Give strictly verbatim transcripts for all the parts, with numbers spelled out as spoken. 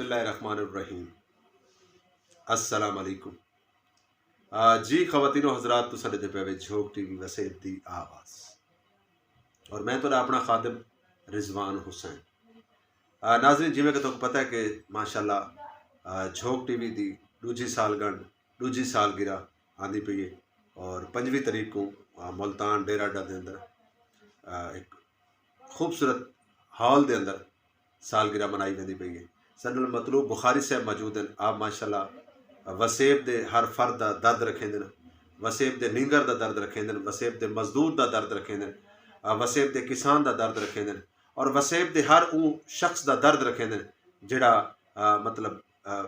اللہ الرحمن الرحیم۔ السلام علیکم۔ آ، جی خواتین و حضرات، تو ساڈے دے پے وچ جھوک ٹی وی وسیب دی آواز، اور میں تہاڈا اپنا خادم رضوان حسین۔ آ، ناظرین، جویں کہ تہاکوں پتہ ہے کہ ماشاءاللہ، آ، جھوک ٹی وی دی دوجی سال گنڈ، دوجی سالگرہ آندی پئی ہے، اور پنجویں تاریخ کو، آ، ملتان ڈیرہ ڈا دے اندر، آ، ایک خوبصورت ہال دے اندر سالگرہ منائی ویندی پئی ہے۔ ساڈے نال مطلوب بخاری صاحب موجود ہیں۔ آپ ماشاءاللہ وسیب دے ہر فرد دا درد رکھیندے نے، وسیب دے نینگر دا درد رکھیندے نے، وسیب دے مزدور دا درد رکھیندے نے، آ، وسیب دے کسان دا درد رکھیندے نے، اور وسیب دے ہر او شخص دا درد رکھیندے نے جڑا، آ، مطلب، آ،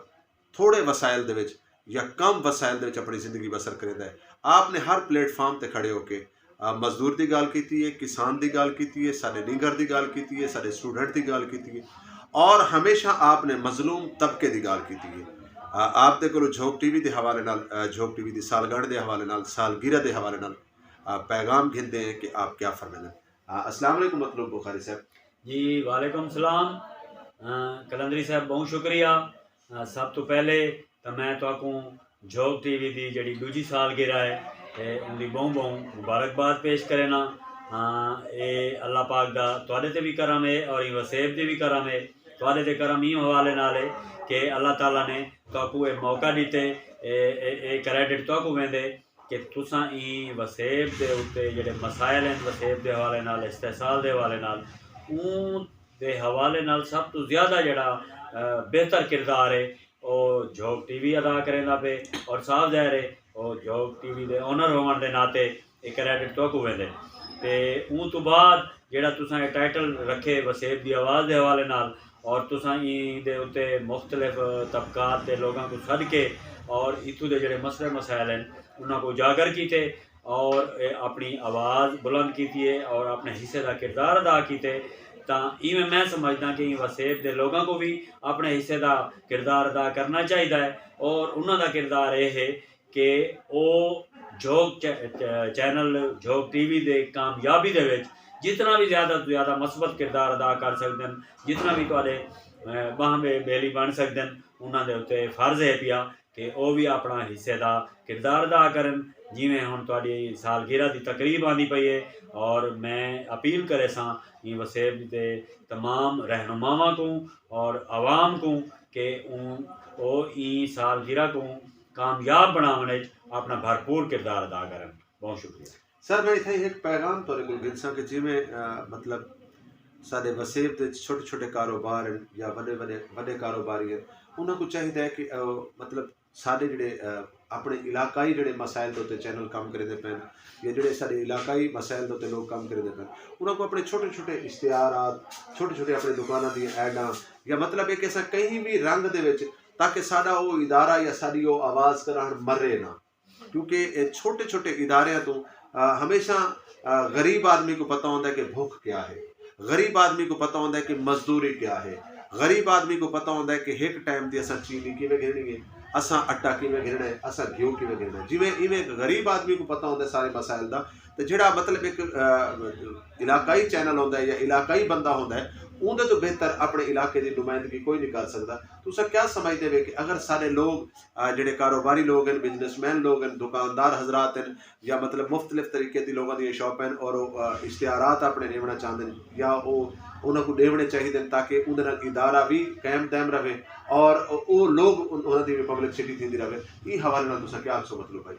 تھوڑے وسائل دے وچ یا کم وسائل دے وچ اپنی زندگی بسر کریندا ہے۔ آپ نے ہر پلیٹ فارم تے کھڑے ہو کے، آ، مزدور دی گل کیتی ہے، کسان دی گل کیتی ہے، ساڈے نینگر دی گل کیتی ہے، ساڈے سٹوڈنٹ دی گل کیتی ہے، اور ہمیشہ آپ نے مظلوم طبقے دی گل کیتی ہے۔ آ، آپ دے کولوں جھوک ٹی وی دے حوالے نال، آ، جھوک ٹی وی دی سالگرہ دے حوالے نال، سالگرہ دے حوالے نال، آ، پیغام گھندے ہیں کہ آپ کیا فرمیندے ہیں۔ آ، السلام علیکم مطلوب بخاری صاحب۔ جی، وعلیکم السلام۔ آ، قلندری صاحب، بہت شکریہ۔ آ، سب تو پہلے تو میں تہاکوں جھوک ٹی وی دی جڑی دوجی سالگرہ ہے، تے ان دی بہوں بہوں مبارکباد پیش کرنا۔ ہاں، اے اللہ پاک دا تہاڈے تے بھی کرم ہے اور ایں وسیب دے بھی کرم ہے۔ تہاڈے تے کرم ایں حوالے نال ہے کہ اللہ تعالیٰ نے تہاکوں اے موقع دتے، اے، اے، اے کریڈٹ تہاکوں ویندے کہ تساں ایں وسیب دے اُتے جڑے مسائل ہیں، وسیب دے حوالے نال، استحصال دے حوالے نال، اون دے حوالے نال سب تو زیادہ جڑا، آ، بہتر کردار ہے، او جھوک ٹی وی ادا کریندا پے، اور صاف ظاہر ہے او جھوک ٹی وی دے اونر ہون دے ناطے اے کریڈٹ تہاکوں ویندے۔ تے اون تو بعد جڑا تساں اے ٹائٹل رکھے وسیب دی آواز دے حوالے نال، اور تساں ایں دے اُتے مختلف طبقات دے لوگاں کو سد کے اور اتھوں دے جڑے مسئلے مسائل ہیں، انہاں کو اجاگر کیتے اور اے اپنی آواز بلند کیتی ہے اور اپنے حصے دا کردار ادا کیتے۔ تاں ایویں میں سمجھدا کہ ایں وسیب دے لوگاں کو بھی اپنے حصے دا کردار ادا کرنا چاہیدا ہے، اور انہاں دا کردار اے ہے کہ او جھوک چ-، چ-، چینل جھوک ٹی وی دے کامیابی دے وچ جتنا بھی زیادہ تو زیادہ مثبت کردار ادا کر سکدے ہیں، جتنا بھی تہاڈے، اے، باہم بیلی بن سکدے ہیں، انہاں دے اُتے فرض ہے پیا کہ او وی اپنا حصے دا کردار ادا کرن۔ جیویں ہن تہاڈی سالگرہ دی تقریب آندی پئی ہے، اور میں اپیل کرے ساں ایں وسیب دے تمام رہنماواں کو اور عوام کو کہ اون، او ایں سالگرہ کو کامیاب بناون وچ اپنا بھرپور کردار ادا کرن۔ بہت شکریہ۔ سر، میں اتھے ایک پیغام تہاڈے کول گھنساں کہ جیویں، آ، مطلب، ساڈے وسیب دے چھوٹے چھوٹے کاروبار ہیں یا وڈے وڈے، وڈے کاروباری ہیں، انہاں کو چاہیدا ہے کہ، آ، مطلب، ساڈے جڑے، آ، اپنے علاقائی جڑے مسائل دے اُتے چینل کام کریندے پن، یا جڑے ساڈے علاقائی مسائل دے اُتے لوگ کام کریندے پن، انہاں کو اپنے چھوٹے چھوٹے اشتہارات، چھوٹے چھوٹے اپنے دکاناں دیاں ایڈاں، یا مطلب ایک ایسا کہیں بھی رنگ دے وچ، تاکہ ساڈا او ادارہ یا ساڈی او آواز کران مرے نہ۔ کیونکہ اے چھوٹے چھوٹے اداریاں تو، آ، ہمیشہ، آ، غریب آدمی کو پتہ ہوندا ہے کہ بھوک کیا ہے، غریب آدمی کو پتہ ہوندا ہے کہ مزدوری کیا ہے، غریب آدمی کو پتہ ہوندا ہے کہ ایک ٹائم دی اساں چینی کیویں گھننی ہے، اساں اٹا کیویں گھننا ہے، اساں گھیو کیویں گھننا ہے۔ جویں ایویں ایک غریب آدمی کو پتہ ہوندا ہے سارے مسائل دا، تے جڑا مطلب ایک، آ، علاقائی چینل ہوندا ہے یا علاقائی بندہ ہوندا ہے، اون دے تو بہتر اپنے علاقے دی نمائندگی کوئی نہیں کر سکدا۔ تساں کیا سمجھدے وے کہ اگر سارے لوگ، آ، جڑے کاروباری لوگ ہیں، بزنس مین لوگ ہیں، دکاندار حضرات ہیں، یا مطلب مختلف طریقے دی لوگاں دی شاپ ہیں اور او، آ، اشتہارات اپنے ڈیونا چاہندے ہیں یا او انہاں کو ڈیونے چاہیے ہیں تاکہ اون دے نال ادارہ بھی قائم دائم رہے اور او، او لوگ ان-، انہاں دی بھی پبلسٹی تھیندی رہے۔ ایں حوالے نال تساں کیا آکھسو مطلب بھائی؟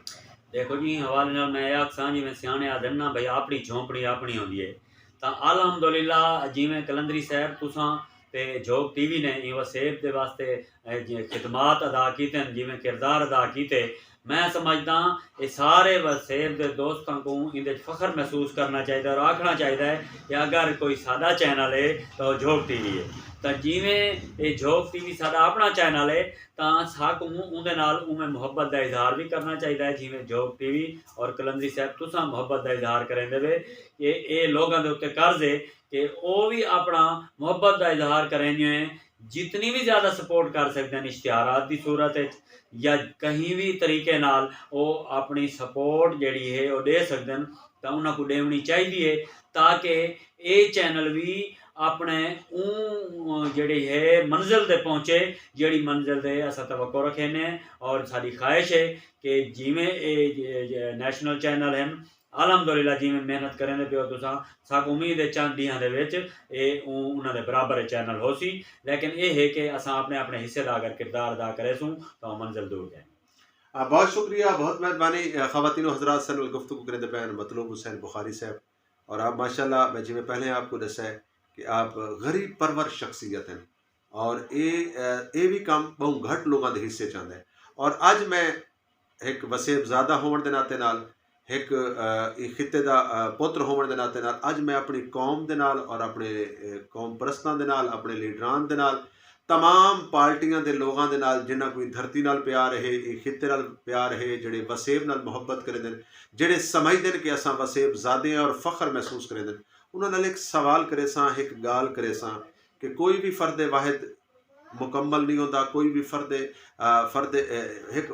دیکھو جی، ایں حوالے نال میں یہ آکھساں جی، میں سیانے آدھے نا بھائی، اپنی جھونپڑی اپنی ہوندی ہے۔ تاں الحمدللہ، جیویں قلندری صاحب تساں تے جھوک ٹی وی نے ایں وسیب دے واسطے، اے، جی خدمات ادا کیتے ہیں، جیویں کردار ادا کیتے، میں سمجھدا اے سارے وسیب دے دوستاں کو ایں دے فخر محسوس کرنا چاہیدا ہے اور آکھنا چاہیدا ہے کہ اگر کوئی ساڈا چینل ہے تو جھوک ٹی وی ہے۔ تاں جیویں اے جھوک ٹی وی ساڈا اپنا چینل ہے، تاں ساکوں اوندے نال اوویں محبت دا اظہار وی کرنا چاہیدا ہے، جیویں جھوک ٹی وی اور قلندری صاحب تساں محبت دا اظہار کریندے وے۔ اے، اے لوگاں دے اُتے قرض ہے کہ او وی اپنا محبت دا اظہار کریندے ہوئے جتنی وی زیادہ سپورٹ کر سکدے ہیں اشتہارات دی صورت وچ یا کہیں وی طریقے نال او اپنی سپورٹ جڑی ہے او دے سکدے ہیں، تاں انہاں کو ڈیونی چاہیدی ہے تاکہ اے چینل وی اپنے اوں جڑی ہے منزل دے پہنچے، جڑی منزل دے اساں توقع رکھے نے۔ اور ساری خواہش ہے کہ جیویں اے نیشنل چینل ہیں، الحمدللہ جیویں محنت کریں دے پیو تساں، ساکو امید ہے چند دیاں دے وچ اے اوں انہاں دے برابر چینل ہو سی۔ لیکن اے ہے کہ اساں اپنے اپنے حصے دا اگر کردار ادا کرے سوں، تو منزل دور جائیں۔ آ، بہت شکریہ، بہت مہربانی۔ آ، خواتین و حضرات، سن گفتگو کریں دے پین مطلوب حسین بخاری صاحب۔ اور آپ ماشاءاللہ، میں جی میں پہلے آپ کو دسا ہے کہ آپ غریب پرور شخصیت ہیں، اور اے، اے، اے بھی کام بہت گھٹ لوگاں دے حصے چاہتا ہے۔ اور اج میں ایک وسیب زادہ ہون دے ناطے نال، ایک، آ، اے خطے دا، آ، پتر ہون دے ناطے نال، اج میں اپنی قوم دے نال اور اپنے، اے، قوم پرستاں دے نال، اپنے لیڈران دے نال، تمام پارٹیاں دے لوگاں دے نال، جنہاں کوئی دھرتی نال پیار ہے، اے خطے نال پیار ہے، جڑے وسیب نال محبت کرے دن، جڑے سمجھ دن کہ اساں وسیب زادے ہیں اور فخر محسوس کرے دن، انہاں نال ایک سوال کرے ساں، ایک گال کرے ساں کہ کوئی بھی فرد واحد مکمل نہیں ہوندا، کوئی بھی فرد، آ، فرد، اے، ایک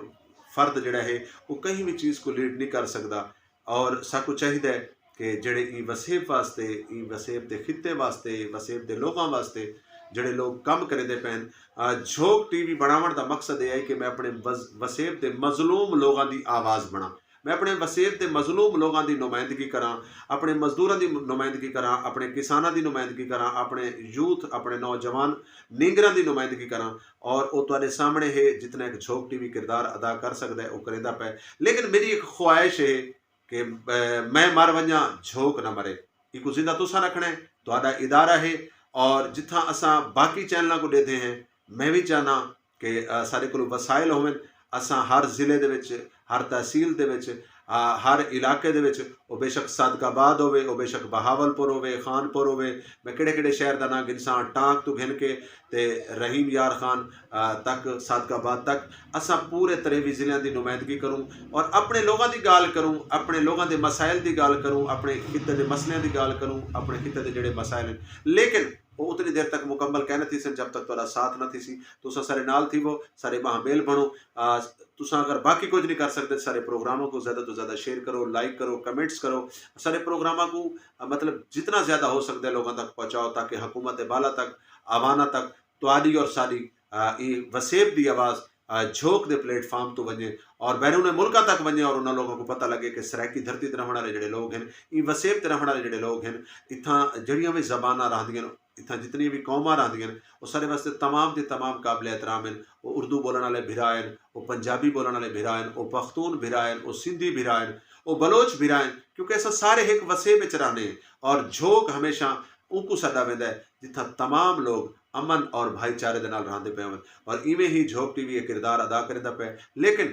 فرد جڑا ہے، وہ کہیں بھی چیز کو لیڈ نہیں کر سکدا۔ اور ساکو چاہیدا ہے کہ جڑے ای وسیب واسطے، ای وسیب دے خطے واسطے، وسیب دے لوگاں واسطے جڑے لوگ کم کرے دے پین، آ، جھوک ٹی وی بناون دا مقصد یہ ہے کہ میں اپنے وز-، وسیب دے مظلوم لوگاں دی آواز بنا۔ میں اپنے وسیب دے مظلوم لوگاں دی نمائندگی کراں، اپنے مزدوراں دی نمائندگی کراں، اپنے کساناں دی نمائندگی کراں، اپنے یوتھ، اپنے نوجوان نینگراں دی نمائندگی کراں۔ اور او تواڈے سامنے ہے، جتنا ایک جھوک ٹی وی کردار ادا کر سکدا ہے، او کریندا پے۔ لیکن میری ایک خواہش ہے کہ، اے، میں مر ونجاں، جھوک نہ مرے۔ ایکو زندہ تساں رکھنا ہے، تہاڈا ادارہ ہے۔ اور جتھاں اساں باقی چینلاں کو ڈیدھے ہیں، میں بھی چاہنا کہ، آ، ساڈے کول وسائل ہوون، اساں ہر ضلع دے وچ، ہر تحصیل دے وچ، آ، ہر علاقے دے وچ، او بے شک صادق آباد ہووے، او بے شک بہاول پور ہووے، خان پور ہووے، میں کہڑے کہڑے شہر دا نام گنساں، ٹانک تو گھن کے تے رحیم یار خان، آ، تک، صادق آباد تک، اساں پورے تریوی ضلع دی نمائندگی کروں اور اپنے لوگاں دی گال کروں، اپنے لوگاں دے مسائل دی گال کروں، اپنے خطے دے مسئلے دی گال کروں، اپنے خطے دے جڑے مسائل ہیں۔ لیکن وہ اتنی دیر تک مکمل کہہ نہ تھی سن جب تک تہاڈا ساتھ نہ تھی سی۔ تساں سارے نال تھی وہ، سارے مہمیل بنو۔ آ، تساں اگر باقی کچھ نہیں کر سکتے، سارے پروگراموں کو زیادہ تو زیادہ شیئر کرو، لائک کرو، کمنٹس کرو۔ سارے پروگراموں کو، آ، مطلب جتنا زیادہ ہو سکتا ہے لوگوں تک پہنچاؤ، تاکہ حکومت بالا تک، عوانہ تک، تہاڈی اور ساری، آ، ای وسیب دی آواز، آ، جھوک دے پلیٹ فارم تو ونجے اور بیرون ملکاں تک ونجے اور انہاں لوگوں کو پتہ لگے کہ سرائیکی دھرتی تے رہن والے جڑے لوگ ہیں، ای وسیب تے رہن والے جڑے لوگ ہیں، اتھاں جڑیاں وی زباناں رہندیاں، اتھاں جتنی وی قوماں رہندیاں، او سارے واسطے تمام دے تمام قابل احترام ہیں۔ او اردو بولن والے بھرا ہیں، او پنجابی بولن والے بھرا ہیں، او پختون بھرا ہیں، او سندھی بھرا ہیں، او بلوچ بھرا ہیں، کیونکہ اساں سارے ایک وسیب وچ رہنے ہیں۔ اور جھوک ہمیشہ اونکو سدا ویندا ہے جتھاں تمام لوگ امن اور بھائی چارے دے نال رہندے پے ہون۔ اور ایویں ہی جھوک ٹی وی یہ کردار ادا کریندا پے۔ لیکن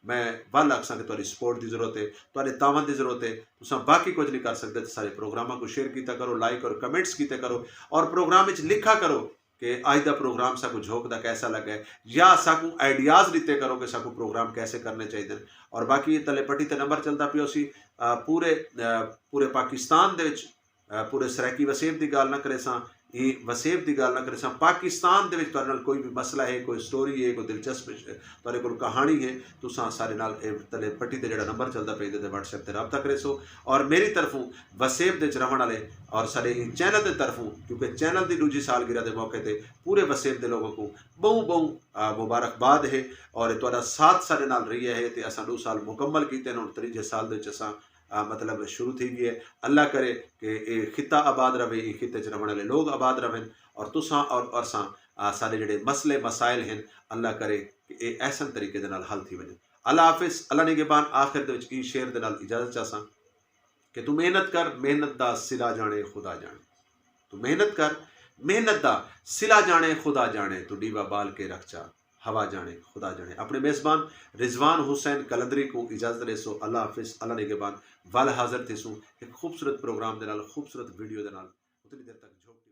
میں ول آکھساں کہ تہاڈی سپورٹ دی ضرورت ہے، تہاڈے تعاون دی ضرورت ہے۔ تساں باقی کچھ نہیں کر سکدے تے سارے پروگراماں کو شیئر کیتا کرو، لائک اور کمنٹس کیتے کرو، اور پروگرام وچ لکھا کرو کہ اج دا پروگرام ساکو جھوک دا کیسا لگا ہے، یا ساکو آئیڈیاز دیتے کرو کہ ساکو پروگرام کیسے کرنے چاہیے۔ اور باقی یہ تلے پٹی تے نمبر چلدا پیو سی، آ، پورے، آ، پورے پاکستان دے وچ، آ، پورے سرائیکی وسیب دی گال نہ کرے ساں، اے وسیب دی گال نہ کرے ساں، پاکستان دے وچ تہاڈے نال کوئی بھی مسئلہ ہے، کوئی سٹوری ہے، کوئی دلچسپ، تہاڈے کول کہانی ہے، تساں سارے نال اے تلے پٹی تے جڑا نمبر چلدا پے، ایندے تے واٹس ایپ تے رابطہ کرے سو۔ اور میری طرفوں وسیب دے وچ رہن والے اور سارے ایں چینل دے طرفوں، کیونکہ چینل دی دوجی سالگرہ دے موقع تے پورے وسیب دے لوگوں کو بہوں بہوں، آ، مبارکباد ہے۔ اور تہاڈا ساتھ سارے نال رہی ہے تے اساں دو سال مکمل کیتے نے، ہن تریجے سال دے وچ اساں، آ، مطلب شروع تھی گئی ہے۔ اللہ کرے کہ اے خطہ آباد رہے، اے خطے چ رہن والے لوگ آباد رہن، اور تساں اور ارساں، آ، سارے جڑے مسئلے مسائل ہیں، اللہ کرے کہ اے احسن طریقے دے نال حل تھی ونجن۔ اللہ حافظ، اللہ نگہبان۔ آخر دے وچ ایں شعر دے نال اجازت چاہساں کہ تو محنت کر، محنت دا صلہ جانے خدا جانے۔ تو محنت کر، محنت دا صلہ جانے خدا جانے، تو ڈیوا بال کے رکھ چا، ہوا جانے خدا جانے۔ اپنے میزبان رضوان حسین قلندری کو اجازت دے سو۔ اللہ حافظ، اللہ نگہبان۔ ول حاضر تھے سوں ایک خوبصورت پروگرام دے نال، خوبصورت ویڈیو دے نال۔ اتنی دیر تک جھوک